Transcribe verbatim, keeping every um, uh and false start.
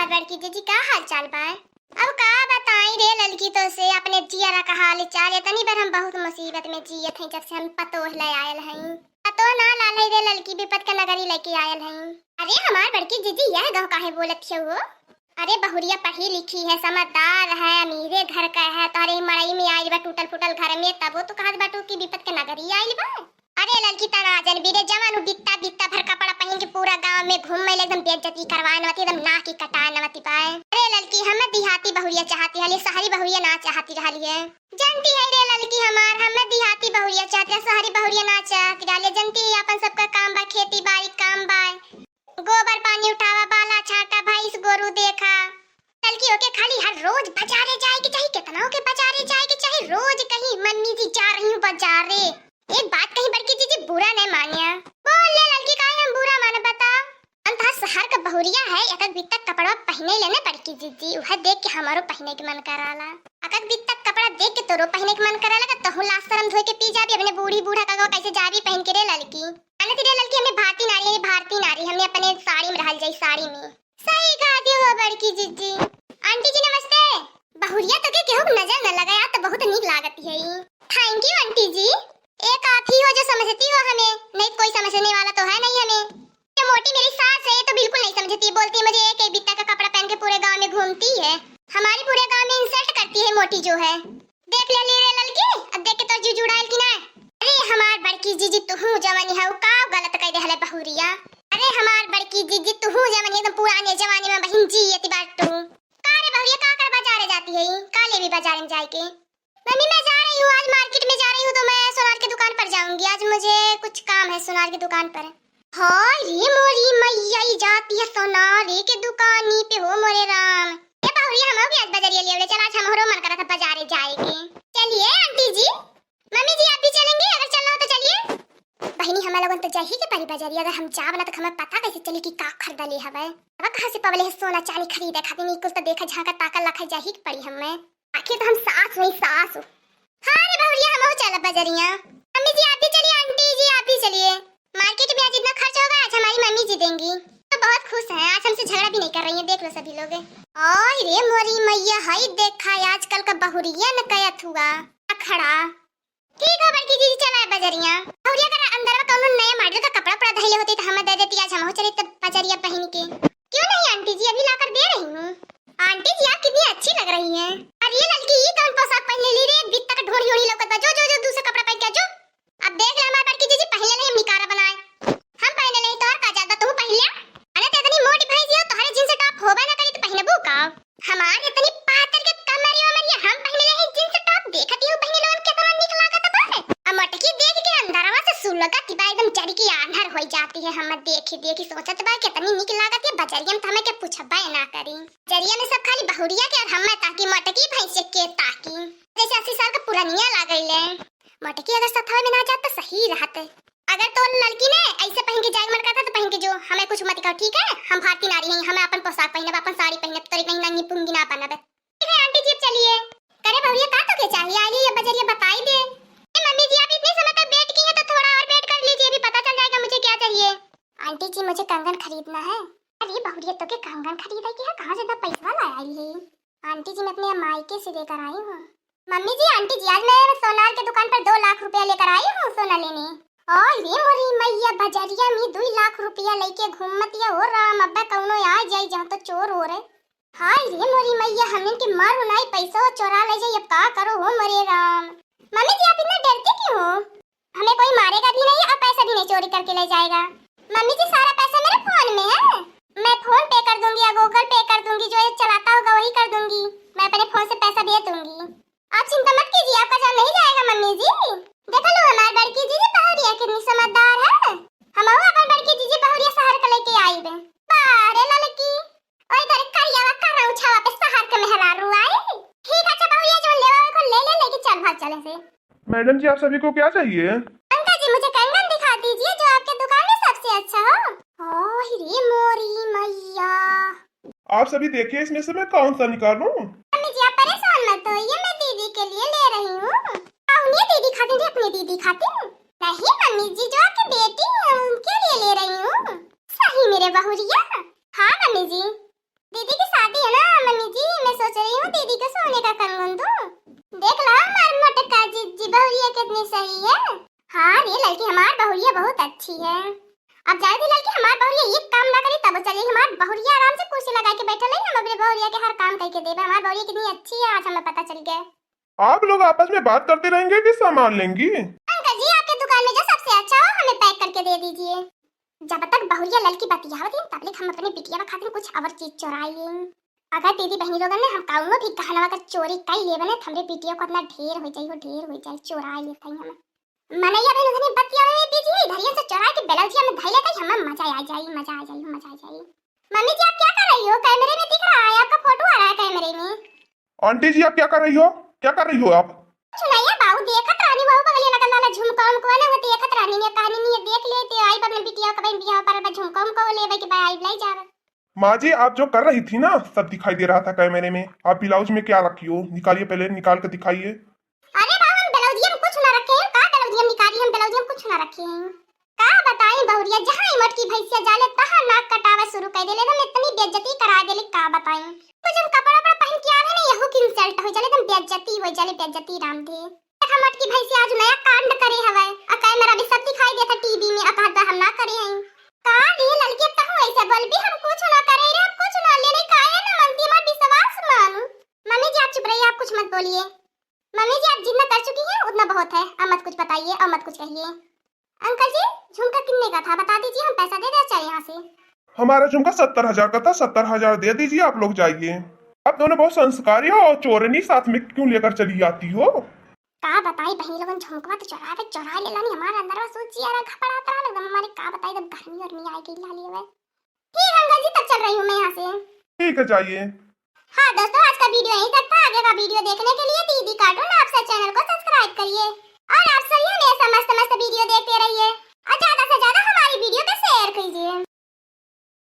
और बड़की जीजी, का हाल चाल बा? अब का बताई रे ललकी तोसे, अपने जियरा का हाल चाल। इतनी बार हम बहुत मुसीबत में जियत हई, जब से हम पतोह ले आयल हई। पतोह ना लाल हई रे ललकी, विपत का नगरी लेके आयल हई। अरे हमार बड़की जीजी, यह गाँव काहे बोलत हियो हो? अरे बहुरिया पढ़ी लिखी है, समझदार है, अमीरे घर का है, तोहरे मड़ई में आइल बा टूटल फूटल घर में, तबो तू कहत बाटू कि विपत के नगरी आइल बा। अरे ललकी, तना जन बीरे, जवान उ बित्ता बित्ता भर कपड़ा पहिन के पूरा गाँव में घूम में एकदम बेइज्जती करवाए नवती, एकदम नाक ही कटाए नवती पाए। अरे ललकी, हमें देहाती बहुरिया चाहती रहली, शहरी बहुरिया ना चाहती रहली है। जनती है रे ललकी हमार, हमें देहाती बहुरिया चाहती है, शहरी बहुरिया ना चाहती रहली है। जनती है अपन सबका काम बा, खेती बाड़ी काम बा, गोबर पानी उठावा, बाला छाटा, भैंस गोरू देखा। ललकी ओके खाली हर रोज बाजारे जाए के चाही, कितना ओके बाजारे जाए के चाही, रोज कहीं, "मम्मी जी जा रही हूँ बाजारे।" एक बात कही बड़की जीजी, बुरा नहीं मानिया। बोल ले ललकी, काहे हम बुरा माने बता? हम तो शहर का बहुरिया है, एक एक बित्ता कपड़ा पहने लेने बड़की जीजी, वह देख के हमारो पहने के मन कराला। एक एक बित्ता कपड़ा देख के तोरो पहने के मन कराला, का तहु लाज शरम धोए के पी जाबी, अपने बूढ़ी बूढ़ा का कैसे जाबी पहन के रे ललकी? अने तेरे ललकी, हमने भारतीय नारी है, भारतीय नारी, हमने अपने साड़ी में रहल जाई, साड़ी में। सही कहा दियो हो बड़की जीजी। आंटी जी नमस्ते। बहुरिया तो के केहू के नजर न लगे, आज तो बहुत नीक लागत है। Thank you आंटी जी। एक आप ही हो जो समझती हो हमें, नहीं कोई समझने वाला तो है नहीं हमें। ये मोटी मेरी सास है, ये तो बिल्कुल नहीं समझती, बोलती है, "मुझे एक एक बित्ता का कपड़ा पहन के पूरे गांव में घूमती है।" हमारी पूरे गांव में insult करती है मोटी जो है। देख ले ली रे ललकी, अब देख के तोर जीव जुड़ाइल की ना। अरे हमार बड़की जीजी, तुहू जवानी है, का गलत कह देहले बहुरिया। अरे हमार बड़की जीजी, तुहू जवानी एकदम पुराने जमाने में बहिन जियती बाटू। का रे बहुरिया, का कर बाजारे जाती है, का लेवी बाजारे में जाए के? मम्मी, मैं जा रही हूँ, आज market में जा रही हूँ, तो मैं सोनार की दुकान पर जाऊंगी। आज मुझे कुछ काम है सोनार की दुकान पर। हाय रे मोरी मैया, ई जाती है सोनार के दुकानी पे, हो मोरे राम। ए बहुरिया, हम हो गए आज बजरिया ले, चल आज हमरो मन करा था बाजारे जाए के। चलिए आंटी जी। मम्मी जी, आप भी चलेंगी? अगर चलना हो तो चलिए। बहिनी, हम लोगन तो जाही के परी बजरिया, अगर हम जाब ना तो हमें पता कैसे चली कि का खरीदले हवे। अब कहाँ से पवले है सोना चांदी खरीदे खातिर, ई कुल तो देखा झांका ताका लखा जाही के पड़ी हमें। आखिर तो हम सास हुई, सास हो। हाँ रे बहुरिया, हम हो चला बजरिया। मम्मी जी आप भी चलिए, आंटी जी आप भी चलिए। Market में आज इतना खर्च होगा, आज हमारी मम्मी जी देंगी। तो बहुत खुश हैं, आज हमसे झगड़ा भी नहीं कर रही हैं, देख लो सभी लोग। ओए रे मोरी मैया, हई देखा आजकल का बहुरिया न कयत हुआ अखड़ा। ठीक हो बड़की जीजी, चला बजरिया। बहुरिया का अंदर में कौनो नया model का कपड़ा पड़ा धइले होती तो हमें दे देती, आज हम हो चली तब बजरिया पहन के। क्यों नहीं आंटी जी, अभी लाकर दे रही हूँ। आंटी जी आप कितनी अच्छी लग रही हैं। अरे ये ललकी, ये कौन पोशाक पहन ले ली रे? बित्ता का ढोड़ी ओड़ी लौकत बा। जो, जो, जो दूसरा कपड़ा पहन के आ, जो। अब देख ले हमार बड़की जीजी, पहन ले हम निकारा बनाए। हम पहन ले तो और का ज्यादा तू पहन ले। अरे ते इतनी मोटी भैंसी हो, तोहरे jeans top होबे ना करी तो पहनबू का? हमार इतनी पातर के कमरिया वमरिया, हम पहन ले jeans top, देखती हूँ बहनी लोगन कितना निक लागत बा। अब मोटकी देख के अंदरवा से सुलगत बा, एकदम जरी की आन्हर हो जाती है। हम देखी देखी सोचत बा कितनी निक लागत है, बजरिया में तो हमें के पूछबे ना करी। जरिया में सब खाली बहुरिया के और हमें ताकी, मोटकी भैंस के ताकी। जैसे अस्सी साल का पुरानिया लागइले। मोटकी अगर सथवा में ना जात तो सही रहत। अगर तो ललकी ने ऐसे पहन के जाए मन करता तो पहन के जो, हमें कुछ मत कहो, ठीक है? हम भारतीय नारी हैं, हमें अपन पोशाक पहनब, अपन साड़ी पहनब, तोरी कहीं नंगी पुंगी ना बनब। ठीक है आंटी जी, अब चलिए। करे बहुरिया का तो के चाहिए, आइए ये बजरिया बताई दे। ए मम्मी जी, आप इतने समय तक wait की हैं तो थोड़ा और wait कर लीजिए, अभी पता चल जाएगा मुझे क्या चाहिए। आंटी जी, मुझे कंगन खरीदना है। अरे बहुरिया, तो के कंगन खरीदे के है, कहाँ से इतना पैसा ला आई है? आंटी जी, मैं अपने मायके से लेकर आई हूँ। मम्मी जी, आंटी जी, आज मैं सोनार के दुकान पर दो लाख रुपया लेकर आई हूँ सोना लेने। ओए रे मोरी मैया, बजरिया में दुई लाख रुपया लेके घूमत या हो राम, अब्बा कौनो आ जाई जहाँ तो चोर हो रे। हाय रे मोरी मैया, हमन के मारो नाई, पैसा चोरा ले जाई, अब का करो हो मोरे राम। मम्मी जी, आप इतना डरते क्यों हो? हमें कोई मारेगा भी नहीं और पैसा भी नहीं चोरी करके ले जाएगा। मम्मी जी, सारा पैसा मेरे फोन में है, मैं PhonePe कर दूंगी या Google Pay कर दूंगी, जो ये चलाता होगा वही कर दूंगी, मैं अपने फोन से पैसा भेज दूंगी। आप चिंता मत कीजिए, आपका जान नहीं जाएगा मम्मी जी। देख लो हमारे बड़की जीजी बहुरिया कितनी समझदार है, हम अपन बड़की जीजी बहुरिया शहर के लेके आई बे। बारे ललकी, ओए घरे करियावा करौछावा पे शहर के मेहरारू आई। ठीक है, अच्छा बहुरिया जो लेवा को ले ले, लेके चल भाग चले से। मैडम जी, आप सभी को क्या चाहिए? अंकल जी, मुझे कंगन दिखा दीजिए जो आपके दुकान में सबसे अच्छा हो। ओह रे मोरी मैया। आप सभी देखिए, इसमें से मैं कौन सा निकालूं? मम्मी जी, आप परेशान मत होइए, मैं दीदी के लिए ले रही हूँ। कौन ये दीदी खातिर? अपनी दीदी खातिर? नहीं मम्मी जी, जो आपकी बेटी है उनके लिए ले रही हूँ। सही मेरे बहुरिया। हाँ मम्मी जी, दीदी के साथ ये आराम से कुर्सी लगा के बैठल है, हम अपने बहुरिया के हर काम करके देबे। हमार बहुरिया कितनी अच्छी है, आज हमें पता चल गया। आप लोग आपस में बात करती रहेंगी कि सामान लेंगी? अंकल जी, आपके दुकान में जो सबसे अच्छा हो, हमें पैक करके दे दीजिए। जब तक बहुरिया ललकी बतियावत ही, तब तक हम अपने बिटिया खातिर कुछ और चीज चोराई। अगर दीदी बहनी लोगन ने हम कौनो भी गहनवा का चोरी कई लेबे ने, त हमरे बिटिया को इतना ढेर हो जाई हो, ढेर हो जाई, चोराई लेते ही हम। मनैया बहन उतनी बतियावे में बिजी है, इधरियन से चोरा के ब्लाउजिया में धई लेते ही हमें मजा आ जाई, मजा आ जाई, मजा आ जाई। मम्मी जी, आप क्या कर रही हो? कैमरे में दिख रहा है, आपका फोटो आ रहा है कैमरे में। आंटी जी, आप क्या कर रही हो? क्या कर रही हो आप? सुनाइए बाबू, देखत रहनी बाबू, बगलिया लगल वाला झुमका उमका ना, वो देखत रहनी, ये कहनी नहीं, ये देख लेते, आई अपने बिटिया का बहन बियाह पर झुमका उमका वो लेवे के बाद आई लाई जावे। माँ जी, आप जो कर रही थी ना, सब दिखाई दे रहा था कैमरे में। आप ब्लाउज में क्या रखी हो? निकालिए, पहले निकाल के दिखाइए। अरे बाबू, हम ब्लाउजिया में कुछ ना रखे हैं। का ब्लाउजिया में निकाली? हम ब्लाउजिया में कुछ ना रखे हैं। का बताई बहुरिया, जहाँ ई मोटकी भैंसिया जाले, तहाँ नाक कटावे शुरू कर देले। एकदम इतनी बेइज्जती करा देले, का बताई। कुछ हम कपड़ा वपड़ा पहन के आवे नहीं, यहू की इंसल्ट हो जाले, एकदम बेइज्जती हो जाले, बेइज्जती राम दे। देखा मोटकी भैंसिया आज नया कांड करे हवे, आ कैमरा भी सब दिखाई देता टीवी में, आ कहत बा हम ना करे हैं। का रे ललकी, अब तहूँ ऐसे बोलबी? हम कुछ ना करे रे, हम कुछ ना लेने, काहे ना मनती, हमार विश्वास मान। मम्मी जी, आप चुप रहिए, आप कुछ मत बोलिए। मम्मी जी, आप जितना कर चुकी हैं, उतना बहुत है। अब मत कुछ बताइए और मत कुछ कहिए। अंकल जी, झुमका कितने का था, बता दीजिए, हम पैसा दे दें, चले यहाँ से। हमारा झुमका सत्तर हजार का था, सत्तर हजार दे दीजिए, आप लोग जाइए। आप दोनों बहुत संस्कारी हो और चोरनी साथ में क्यों लेकर चली आती हो? का बताई बहनी लोगन, झुमकवा तो चोरावे, चोरा लेला नहीं, हमारे अंदर बस सोच यार घबरात रहा एकदम हमारे, का बताई, एकदम गर्मी और नहीं आएगी ला लेवे। ठीक अंकल जी, तब चल रही हूँ मैं यहाँ से। ठीक है, जाइए। हाँ दोस्तों, आज का वीडियो यहीं तक था। आगे का वीडियो देखने के लिए दीदी कार्टून आपसे चैनल को सब्सक्राइब करिए।